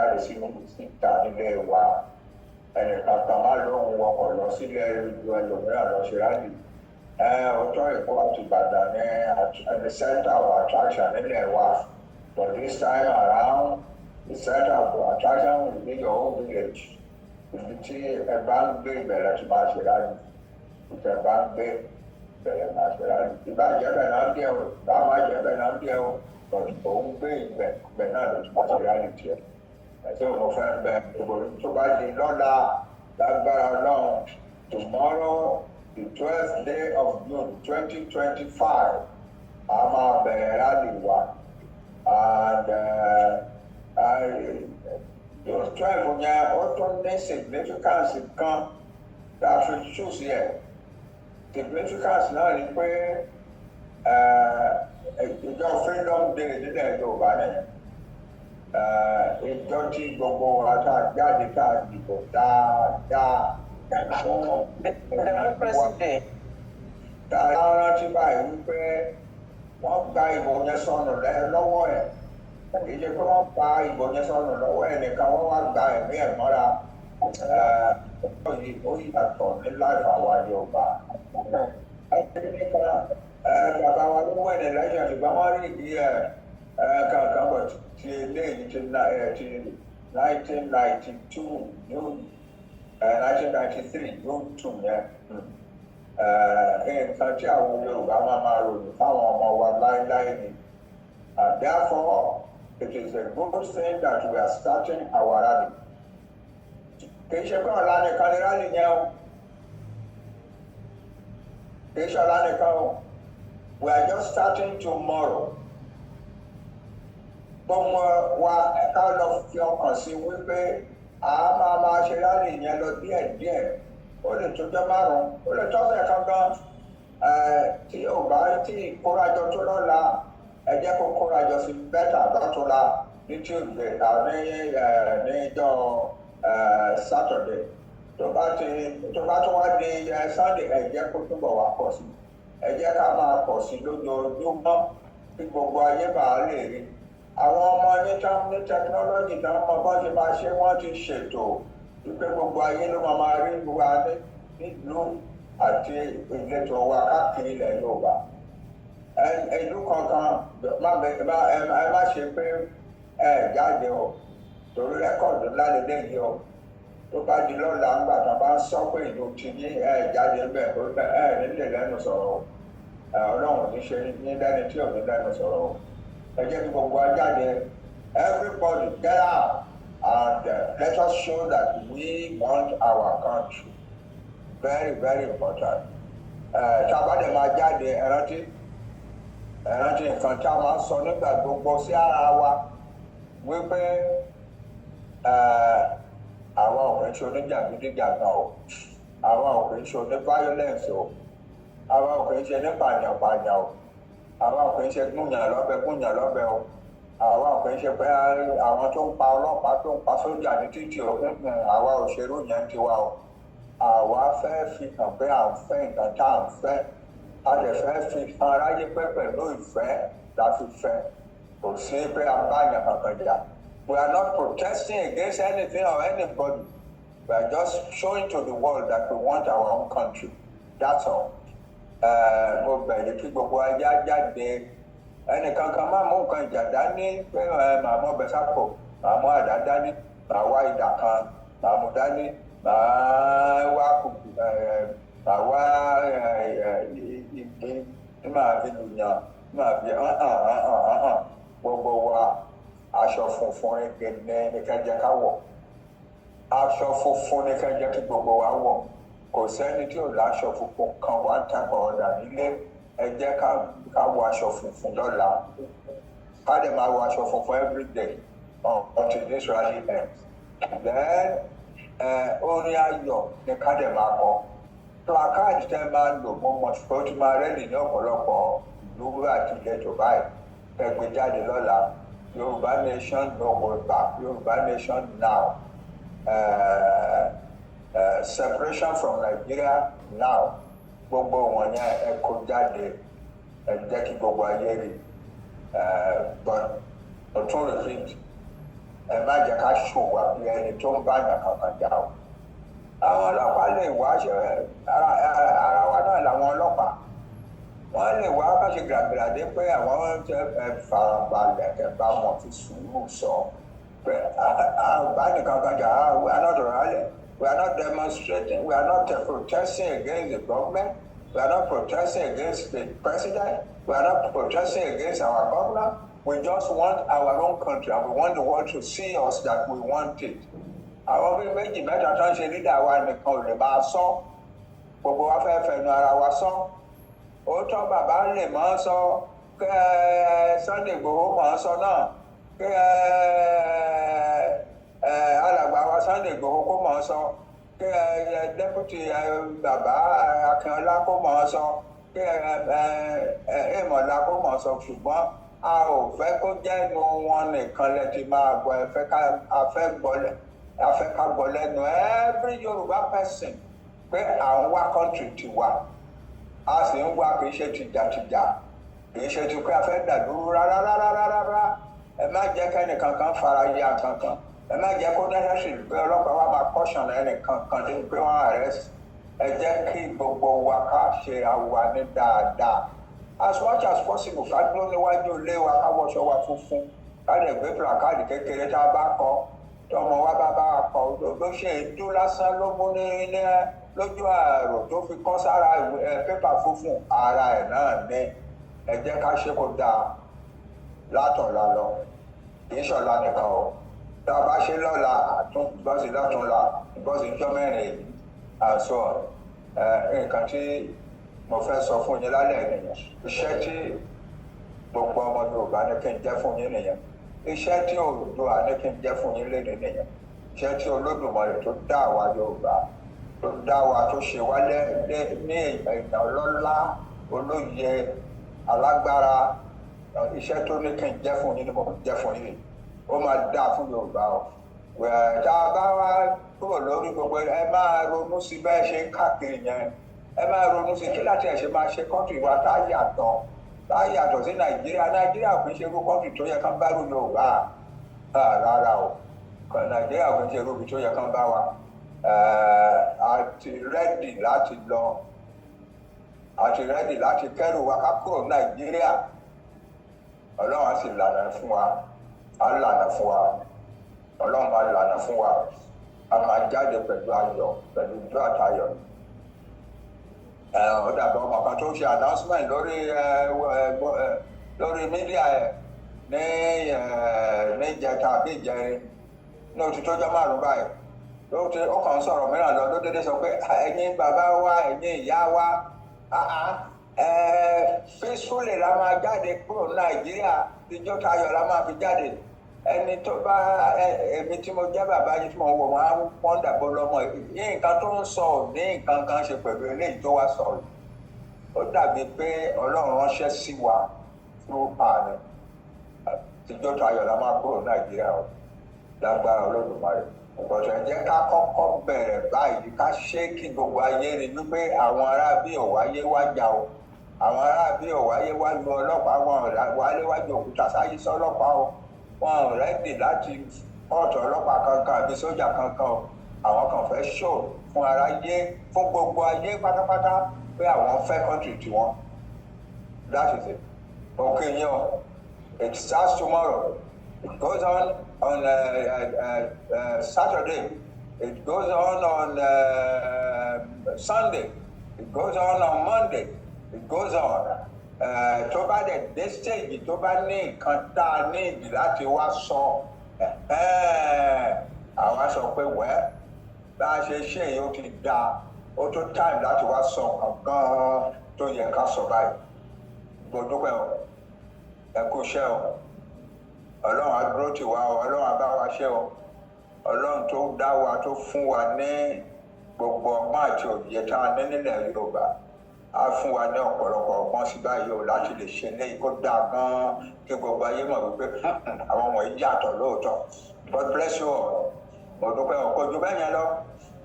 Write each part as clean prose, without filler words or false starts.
Jáde sí ìta nílé wa. Ẹnìkan kan má lóhun wọkọ̀ lọ sílẹ̀ ìlú ẹlòmíràn lọ ṣe rally. Ọjọ́ Èkó àti Ìbàdàn ní the center of attraction nílẹ̀ wa, but this time around, the center of attraction will be your own village. Ibi tí ẹ bá ń gbé ìbẹ̀rẹ̀ tí máa ṣe rally, ibi ẹ bá ń gbé ìbẹ̀rẹ̀ máa ṣe rally. Ìbàjẹ́ bẹ̀ náà dé o, bá má jẹ́ bẹ̀ náà dé o, but òun gbé ìbẹ̀ ìbẹ̀ náà ló ti máa ṣe rally tiẹ̀. Ẹ̀sìn mo fẹ́ bẹ gbogbo tó bá di lọ́la lágbára Ọlọ́run. Tomorrow, the 12th day of June 2025, a máa bẹ̀rẹ̀ rally wa, and June 12 yẹn, ó tún ní significance kan tá a fi choose yẹ. Significance náà ni pé ìjọ Freedom Day nílẹ̀ Yorùbá nìyẹn, ìjọ tí gbogbo wa tá a jáde, tá a dìbò dáadáa fún Democracy Day. Tá a rántí báyìí wípé wọ́n gba ìbò yẹn sọnù lọ́wọ́ ẹ̀. Kì í ṣe pé wọ́n gba ìbò yẹn sọnù lọ́wọ́ ẹ̀ nìkan, wọ́n wá gba ẹ̀mí ẹ̀ mọ́ra. Yìí ó yàtọ̀ ní láìpẹ́ àwa Yorùbá. Ẹni nìkan bàbá wa ló wẹ̀ ní lẹ́yìn, ṣùgbọ́n wọ́n rí ìdí ẹ̀ kankan bọ̀ ti eléyìí ti 1992 June, 1993 June 2 yẹn, nǹkan tí àwọn Yorùbá máa máa ròyìn fáwọn ọmọ wa láéláé ni. And therefore, it is a good thing that we are starting our rally. Kì í ṣe pé ọ̀la nìkan ni rally yẹn o, kì í ṣe ọ̀la nìkan o. We are just starting tomorrow. Gbogbo wa, ká lọ fi ọkàn sí wípé a máa máa ṣe rally yẹn lọ díẹ̀díẹ̀. Ó lè tójọ́ 5, ó lè tọ́sẹ̀ kankan. Tí ò bá tí kórajọ tó lọ́la, ẹ jẹ́ kó kórajọ sí better lọ́túnla ní Tuesday níjọ́ Saturday. Tó bá tún wá di Sunday, ẹ jẹ́ kó túbọ̀ wá pọ̀ sí. Ẹ jẹ́ ká máa pọ̀ sí lójoojúmọ́ kí gbogbo ayé bá lè rí. Àwọn ọmọ ní tán ní technology tán mọ bọ́n ṣe máa ṣe, wọ́n ti ṣètò wípé gbogbo ayé ló máa máa rí wa ní nílùú àti ìletò wa káàkiri ilẹ̀ Yorùbá. Ìlú kankan má ẹ má ṣe pé ẹ jáde o, torí record ńlá lélẹ́yìí o. Tó bá di lọ́la, ńgbà tó bá ń sọ pé ìlú ti ní ẹ jáde ńbẹ̀, ẹ nílé lẹ́nu sọ̀rọ̀ o. Ọlọ́run ní ṣe ní lẹ́ni tí ò ní lẹ́nu sọ̀rọ̀ o. Ẹ jẹ́ kí gbogbo wa jáde. Everybody get out and let us show that we want our country. Very, very important. Tá a bá dẹ̀ máa jáde, ẹ rántí, ẹ rántí nǹkan tá a máa ń sọ nígbà gbogbo sí ara wa wípé àwa ò kì í ṣe oníjàgídíjàgan o, àwa ò kì í ṣe oní violence o, àwa ò kì í ṣe ní pààyàn-pààyàn o, àwa ò kì í ṣe gúnyàn lọ́bẹ gúnyàn lọ́bẹ o, àwa ò kì í ṣe pé àwọn tó ń pa ọlọ́pàá, tó ń pa sójà ní títì o. Àwa ò ṣerú yẹn tiwa o. Àwa fẹ́ fi hàn pé à ń fẹ́ nǹkan tá à ń fẹ́. A lè fẹ́ fi hàn aráyé pé pẹ̀lú ìfẹ́ la fi fẹ́. Kò sí pé a bá yàn kankan jà. We are not protesting against anything or anybody. We are just showing to the world that we want our own country, that's all. Mo bẹ̀rẹ̀ kí gbogbo ajá jáde. Ẹnìkankan má mú nǹkan ìjà dání pé màá mú ọbẹ̀ sápò, màá mú àdá dání, màá wá idà kan, màá mú dání, màá wá kùkù, màá wá igi tí màá fi lùyàn, tí màá fi hàn hàn hàn hàn hàn. Gbogbo wa, aṣọ funfun ní ká jẹ́ ká wọ̀. Aṣọ funfun ní ká jẹ́ kí gbogbo wa wọ̀. Kò sẹ́ni tí ò láṣọ funfun kan one type or other nílé. Ẹ jẹ́ ká wọ aṣọ funfun lọ́la, ká dẹ̀ máa wọ aṣọ funfun every day until this rally ends. Then orin ayọ̀ ní ká dẹ̀ máa kọ. Placard tẹ́ máa lò, mo mọ̀ pé ó ti máa ready ní ọ̀pọ̀lọpọ̀ ìlú àti ìletò báyìí. Ẹ gbé jáde lọ́la: Yorùbá nation, no go back, Yorùbá nation now, separation from Nigeria now. Gbogbo wọn yẹn, ẹ kó jáde, ẹ jẹ́ kí gbogbo ayé rí. But ọ̀tún repeat. Ẹ má jẹ́ ká ṣòwò àbí ẹni tó ń bá yàn kankan jà o. Àwọn ọlọ́pàá lè wá ṣe ara wa náà làwọn ọlọ́pàá. Wọ́n lè wá bá ṣe gbàgbàdé pé àwọn ẹ farabalẹ̀, kẹ́ bá wọn fi sùúrù sọ pé àbá nìkan kan jà. We are not rallying, we are not demonstrating, we are not protesting against the government, we are not protesting against the president, we are not protesting against our governor. We just want our own country and we want the world to see us that we want it. Àwọn bíi méjì mẹ́ta tó ń ṣe leader wa nìkan ò lè máa sọ. Gbogbo wa fẹ́ fẹnu ara wa sọ. Òótọ́, bàbá lè máa sọ, kẹ́ ẹ Sunday Igboho máa sọ náà, kẹ́ ẹ alàgbà wa Sunday Igboho kó máa sọ, kẹ́ ẹ deputy bàbá Akínọlá kó máa sọ, kẹ́ ẹ Èmọ̀lá kó máa sọ, ṣùgbọ́n a ò fẹ́ kó jẹ́nu wọn nìkan lẹ ti máa gbọ́. Ẹ fẹ́ ká a fẹ́ gbọ́, a fẹ́ ká gbọ́ lẹ́nu every Yorùbá person pé à ń wá country tiwa, a sì ń wá. Kì í ṣe tìjàtìjà, kì í ṣe ti pé a fẹ́ dàdúró rárá rárá rárá. Ẹ má jẹ́ kẹ́nìkan kan fara ya kankan. Ẹ má jẹ́ kó necessary pé ọlọ́pàá wa máa caution ẹnìkan kan débi pé wọ́n arrest. Ẹ jẹ́ kí gbogbo wa ká ṣe àwa ní dáadáa as much as possible. Ká dúró níwájú ilé wa, ká wọṣọ wa funfun, ká lè gbé placard kékeré tá a bá kọ, tọmọ wa bá wa kọ. Ló ṣe èédú lásán ló mú ní lójú àrò tó fi kọ́ sára pépà funfun ara ẹ̀ náà ní. Ẹ jẹ́ ká ṣe kó dáa látọ̀la lọ. Kì í ṣọ̀la nìkan o. Tá a bá ṣe lọ́la, àtún bọ́sì lọ́túnla, bọ́sì jọ́ mẹ́rin èyí àṣọ. Nǹkan tí mo fẹ́ sọ fún yín lálẹ́ nìyẹn. Iṣẹ́ tí gbogbo ọmọ Yorùbá ní kí n jẹ́ fún yín nìyẹn. Iṣẹ́ tí Oòduà ní kí n jẹ́ fún yín léde nìyẹn. Iṣẹ́ tí Olódùmarè tó dá àwa Yorùbá, tó dá wa, tó ṣe wá ní èèyàn ọlọ́lá, olóye, alágbára, iṣẹ́ tó ní kí n jẹ́ fún yín ni mo jẹ́ fún yín. Ó máa dáa fún Yorùbá o. Tá a bá wá kúrò lórí gbogbo, ẹ máa ronú sí bẹ́ẹ̀ ṣe ń káàkiri yẹn. Ẹ máa ronú sí kí láti ẹ̀ ṣe máa ṣe country wa tá a yàtọ̀ sí Nàìjíríà. Nàìjíríà kì í ṣe irú country tó yẹ kán bá rú Yorùbá rárá o. Nàìjíríà kì í ṣe irú ibi tó yẹ kán bá wa. A ti ready láti lọ, a ti ready láti kẹ́rù wa ká kúrò Nàìjíríà. Ọlọ́run á sì lànà fún wa, á lànà fún wa. Ọlọ́run á lànà fún wa. A máa jáde pẹ̀lú ayọ̀, pẹ̀lú ijó àtayọ̀. Ó dàbí ọmọ kan tó ṣe announcement lórí media ẹ ní ìjẹta àbí ìjẹrin, ní oṣù tó jọ 5 báyìí ló ti. Ó kàn ń sọ̀rọ̀ mìíràn lọ, ló dédé sọ pé, "Ẹ̀yin bàbá wa, ẹ̀yin ìyá wa, peacefully la máa jáde kúrò ní Nàìjíríà. Ijó tayọ̀ la máa fi jáde." Ẹni tó bá èmi tí mo jẹ́ bàbá yìí tí mo wò, wọ́n á wọ́n dàbọ̀ lọ́mọ yìí. Nǹkan tó ń sọ ò ní nǹkan kan ṣe pẹ̀lú eléyìí tó wá sọ̀rọ̀. Ó dàbí pé Ọlọ́run ránṣẹ́ sí wa through ààrẹ. Tìjọ́ tayọ̀ la máa kúrò Nàìjíríà o, lágbára Olódùmarè. Ọ̀pọ̀tọ̀, ẹ jẹ́ ká kọ́kọ́ bẹ̀rẹ̀ báyìí, ká ṣe kí gbogbo ayé rí wípé àwọn aráabí ò wáyé wá jà o. Àwọn aráabí ò wáyé wá lu ọlọ́pàá, wọn ò wáyé wá ju òkúta sáyé sọ́lọ́pàá o. Wọn ò ready láti kóòtù ọlọ́pàá kankan àbí sójà kankan o. Àwọn kan fẹ́ show fún aráyé, fún gbogbo ayé pátápátá pé àwọn fẹ́ country tiwọn. That is it. Okay yẹn o, it starts tomorrow, it goes on on Saturday, it goes on Sunday, it goes on Monday, it goes on. Tó bá dẹ̀ dé stage tó bá ní nǹkan tá a ní ìdí láti wá sọ, àwa sọ pé wẹ́ bá a ṣe ṣe yìí, ó ti dáa, ó tó time láti wá sọ nǹkan gan-an tó yẹ ká sọ báyìí. Mo dúpẹ́ o. Ẹ kú iṣẹ́ o. Ọlọ́run á dúró tì wá o. Ọlọ́run á bá wa ṣe o. Ọlọ́run tó dá wa, tó fún wa ní gbogbo ọgbọ́n àti òye tá a ní nílẹ̀ Yorùbá, á fún wa ní ọ̀pọ̀lọpọ̀ ọgbọ́n sí báyìí o láti lè ṣe léyìí kó dáa gan-an, kí gbogbo ayé mọ̀ wípé àwọn wọ̀nyí yàtọ̀ lóòótọ́. God bless you all. Mo dúpẹ́ o. Kò ju bẹ́ẹ̀ yẹn lọ.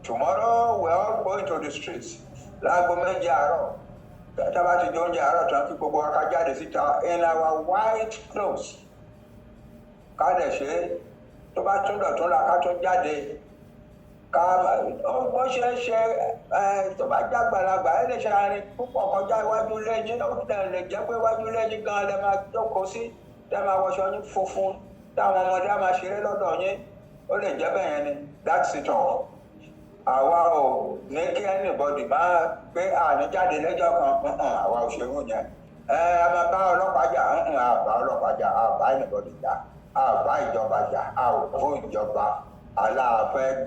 Tomorrow we are all going to the streets láago 7 àárọ̀. Tá a bá ti jẹ oúnjẹ àárọ̀ tán, kí gbogbo wa ká jáde síta in our white clothes, ká dẹ̀ ṣe. Tó bá tún dọ̀tún la, ká tún jáde, ká bó ṣe ń ṣe ẹ. Tó bá jágbàlagbà, ẹ lè ṣe àárín púpọ̀ kọjá iwájú lẹ́yìn. Ó lè jẹ́ pé iwájú lẹ́yìn gan lẹ máa jókòó sí, tẹ́ máa wọṣọ yín funfun, táwọn ọmọdé á máa ṣeré lọ́dọ̀ yín. Ó lè jẹ́ bẹ́ẹ̀ yẹn ni. That's it all. Àwa ò ní kí anybody máa pé àní jáde lẹ́jọ́ kan. Àwa ò ṣerú yẹn. Ẹ a máa bá ọlọ́pàá jà? A bá ọlọ́pàá jà, a bá anybody jà, a bá ìjọba jà, a ò fún ìjọba. Aláàfẹ́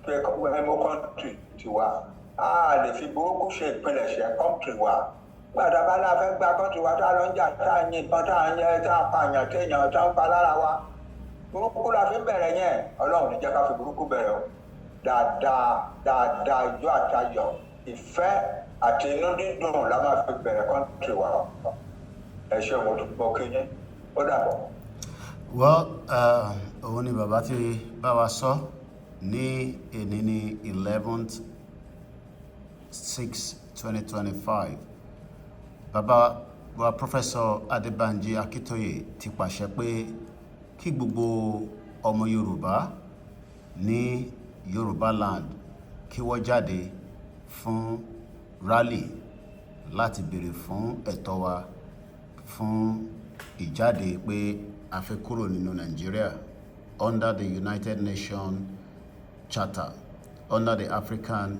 pé ẹmú country tiwa, a lè fi burúkú ṣe ìpilẹ̀ṣẹ̀ country wa. Gbàdá bá láfẹ́ gba country wa, tá a lọ ń jà, tá a yìnbọn, tá a yẹ, tá a pààyàn, téèyàn tá a ń pa lára wa, burúkú la fi ń bẹ̀rẹ̀ yẹn. Ọlọ́run ní jẹ́ ká fi burúkú bẹ̀rẹ̀ o. Dáadáa dáadáa, ijó àtayọ̀, ìfẹ́ àti inú dídùn la máa fi bẹ̀rẹ̀ country wa. Ẹ ṣé, mo dúpọ̀ kí yín, ó dàbọ̀. Well, òun ni bàbá tí bá wa sọ ní èní ní 11/6/2025. Bàbá wa, Professor Adébánjí Akíntóyè, ti pàṣẹ pé kí gbogbo ọmọ Yorùbá ní Yorùbá land kí wọ́n jáde fún rally láti béèrè fún ẹ̀tọ́ wa, fún ìjáde pé a fẹ́ kúrò nínú Nàìjíríà under the United Nations Charter, under the African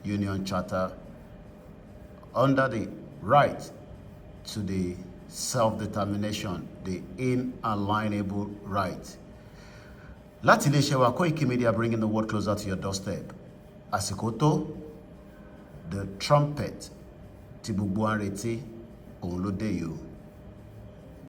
Union Charter, under the right to the self-determination, the inalienable right. Láti iléeṣẹ́ wa Koiki Media, bringing the world closer to your doorstep. Àsìkò tó, the trumpet tí gbogbo wa ń retí, òun ló dé yìí o.